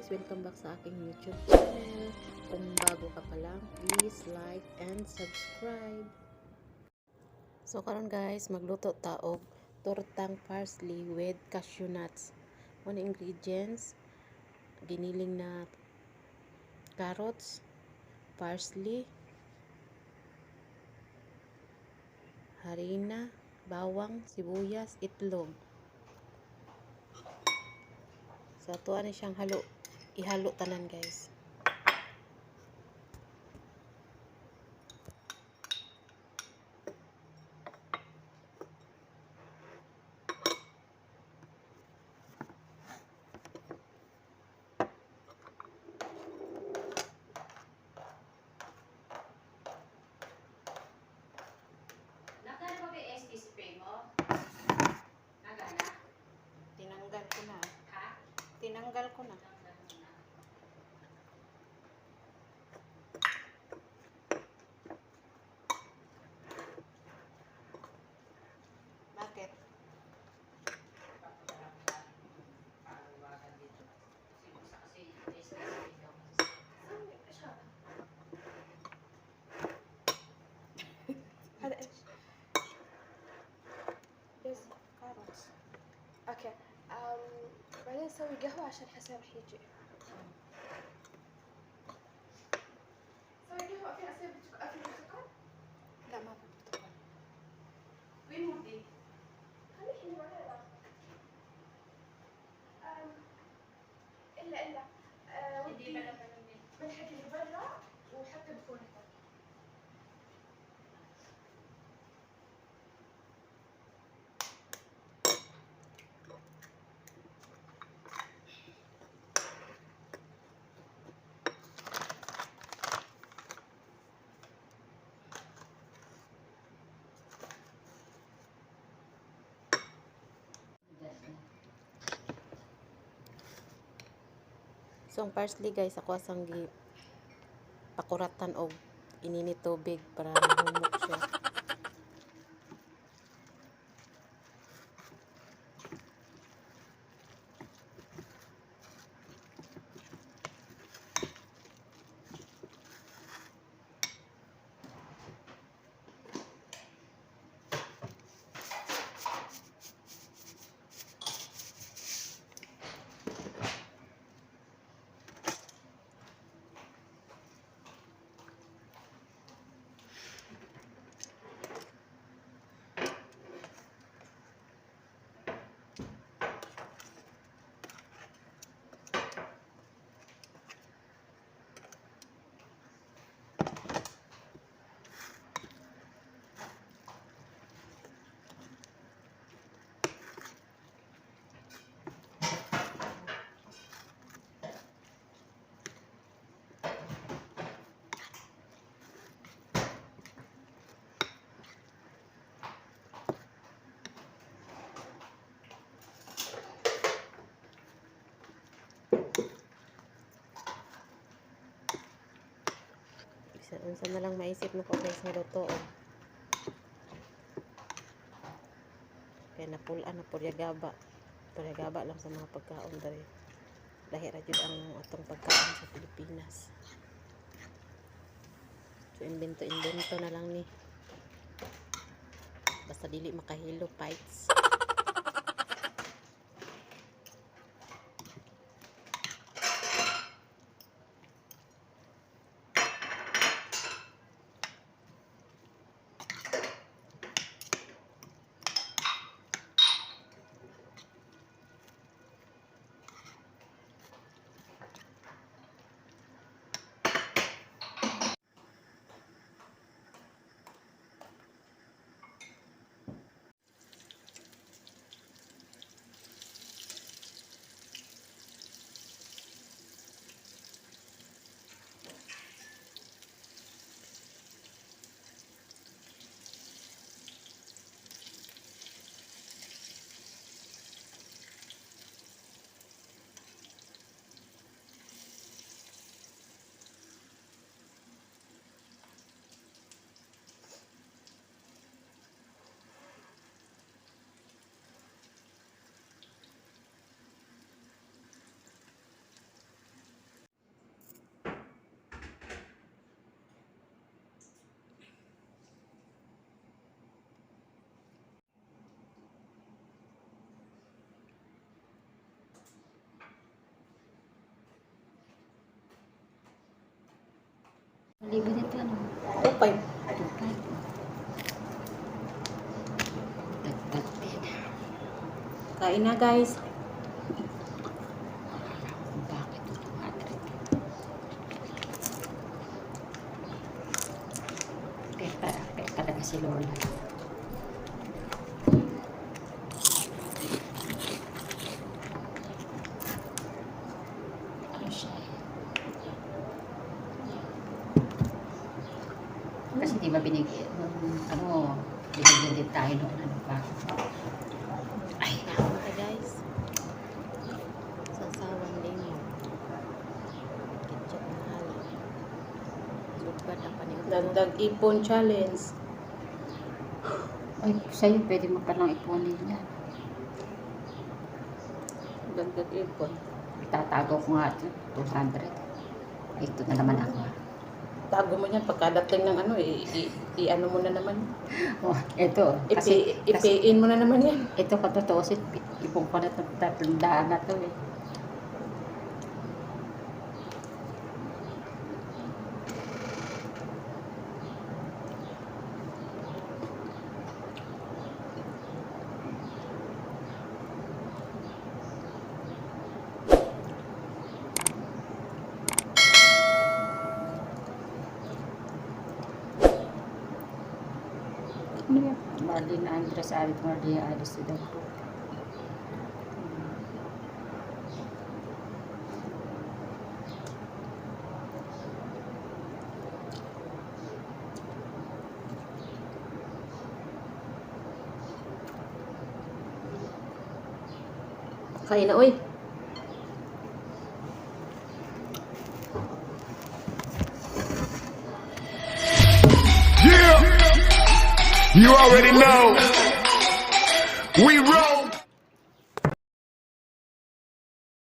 Guys! Welcome back sa aking YouTube channel. Kung bago ka pa lang, please like and subscribe. So karon guys, magluto ta og tortang parsley with cashew nuts. Mga ingredients: giniling na carrots, parsley, harina, bawang, sibuyas, itlog. So ato ani siyang halo, ihalo tanan, guys. Nagana ba ba ST spray mo? Nagana? Tinanggal ko na. Ha? Tinanggal ko na. Tanggal mo na. Bakit? Paluwagan dito. Kasi gusto kasi ST spray daw. هذا ايش؟ بس Carrots. Okay. بعدين سوي قهوة عشان حسام رح يجي. سوي قهوة في عصير برتقال، في برتقال؟ لا، ما في برتقال. وين ودي؟ خليه اللي معنا. الا Hindi ودي pa naman yung ملحق اللي برا وحتى بفورته. So ang parsley guys, ako asang gi pakuratan og ininit tubig para mahumok siya. Bisan unsa na lang maisip nako guys nga luto. Kay napul-an na puryagaba. Puryagaba lang sa mga pagkaon diri. Lahi ra jud ang atong pagkaon sa Pilipinas. So imbento-imbento na lang ni. Basta dili makahilo fights. 2.5. 2.5. Dagdag din. Kain na, guys. Kung bakit 200. Pera, pera talaga si Lola. Ano siya eh? Kasi di ba binigyan, nung ano, binigyan din tayo noon, ano ba? Ay, Kain na, guys. Sasawang lemon. Ketchup na halo. Lugpad ang paniudto. Dagdag ipon challenge. Ay, sa'yo, pwede mo palang ipunin yan. Dagdag ipon. Itatago ko nga ito, 200. Ito na naman ako. Tago mo yan pagkadating ng ano, i ano mo na naman. Oh, ito, kasi, kasi Ipiin mo na naman yan. ito katotoo, ipon ko na itong 300 na to eh. Ano yan? Marlene Andres added Marlene Andres to the group. Kain na, oy. Yeah! You already know. We roll.